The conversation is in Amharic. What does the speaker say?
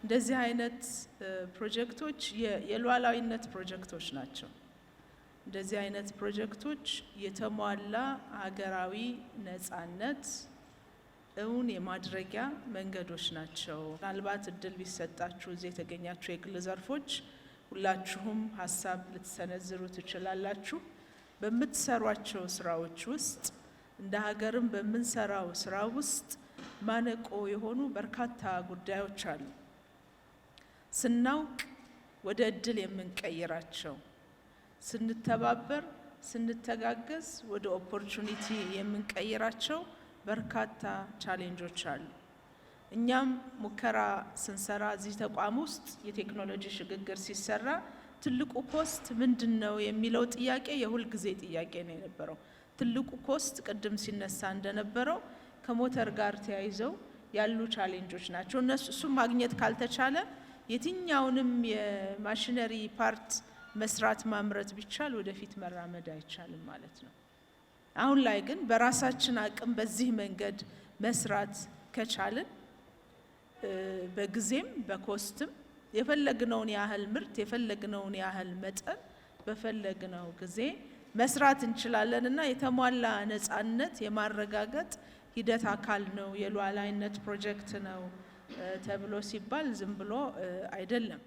እንደዚህ አይነት ፕሮጀክቶች የሉዓላዊነት ፕሮጀክቶች ናቸው። እንደዚህ አይነት ፕሮጀክቶች የተሟላ ሀገራዊ ነጻነት እውን የማድረጊያ መንገዶች ናቸው። ምናልባት እድል ቢሰጣችሁ እዚህ የተገኛችሁ የግል ዘርፎች ሁላችሁም ሀሳብ ልትሰነዝሩ ትችላላችሁ። በምትሰሯቸው ስራዎች ውስጥ፣ እንደ ሀገርም በምንሰራው ስራ ውስጥ ማነቆ የሆኑ በርካታ ጉዳዮች አሉ። ስናውቅ ወደ እድል የምንቀይራቸው፣ ስንተባበር፣ ስንተጋገዝ ወደ opportunity የምንቀይራቸው በርካታ challenge ኦች አሉ። እኛም ሙከራ ስንሰራ እዚህ ተቋም ውስጥ የቴክኖሎጂ ሽግግር ሲሰራ ትልቁ cost ምንድን ነው የሚለው ጥያቄ የሁል ጊዜ ጥያቄ ነው የነበረው። ትልቁ cost ቅድም ሲነሳ እንደነበረው ከሞተር ጋር ተያይዘው ያሉ challenge ኦች ናቸው። እነሱ እሱም ማግኘት ካልተቻለ የትኛውንም የ machinery part መስራት ማምረት ቢቻል ወደፊት መራመድ አይቻልም ማለት ነው። አሁን ላይ ግን በራሳችን አቅም በዚህ መንገድ መስራት ከቻልን በጊዜም በ cost ም የፈለግነውን ያህል ምርት፣ የፈለግነውን ያህል መጠን፣ በፈለግነው ጊዜ መስራት እንችላለን እና የተሟላ ነጻነት የማረጋገጥ ሂደት አካል ነው፣ የሉዓላዊነት ፕሮጀክት ነው ተብሎ ሲባል ዝም ብሎ አይደለም።